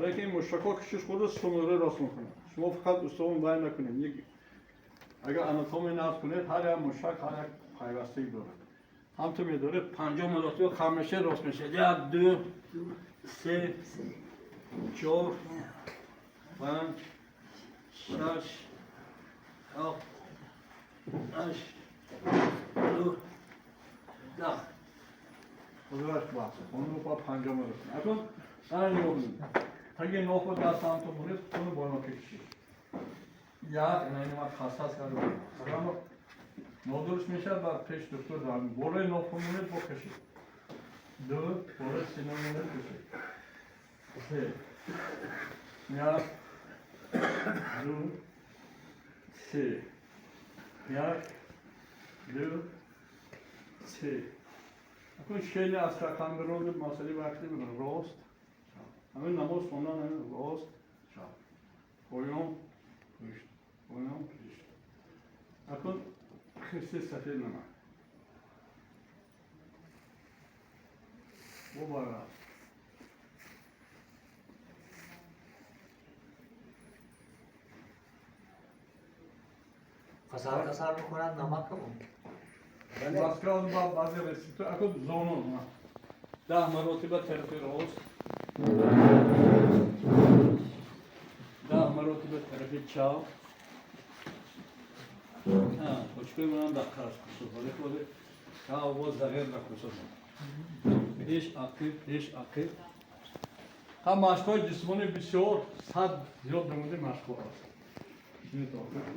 Барои ки ин мушакҳо кашиш хӯрда, сунуре рост мекунад. Шумо фақат устовон бай накунед. Агар анатомия нақл кунед, ҳар як мушак ҳар як пайвастагӣ дорад. Ҳам ту медоред, 50 маротиба хам мешавед, рост мешавед. Як, ду, се, чор, панҷ, шаш, ҳафт, ҳашт, нӯҳ, 10. Худояш бахш. Хонумро па 50 маротиба. Акун ана нигоҳ кунед. Таги ноху даст ҳамту буред, хуну боло кашид. Як, ина ин ман хасас кардам. Нодуруст мешавад, ба пеш доктор дар болои нохун монед, бо кашид. Ду, болои сина монед, кашид. Се, як, ду, се, як, ду, се. Акун шени аз рақамбирози масъалаи вақти мекунад. Рост, чап. Ҳамин намоз хондан, ҳамин рост, чап. Поён, пушт, поён, пушт. Акун хирси сафед намак. Бо баръакс. قصر قصر میکنن نمکمون. Москва ба баъзе рецепто акун зону. 10 маротиба тарафи рост. 10 маротиба тарафи чап. Почкои манам дар қарз кусуд. Вале ходи ка овоз зағир накусуд. Пеш ақиб, пеш ақиб. Ҳам машқҳои ҷисмонӣ бисёр, сад зиёд намуди машқҳо аст.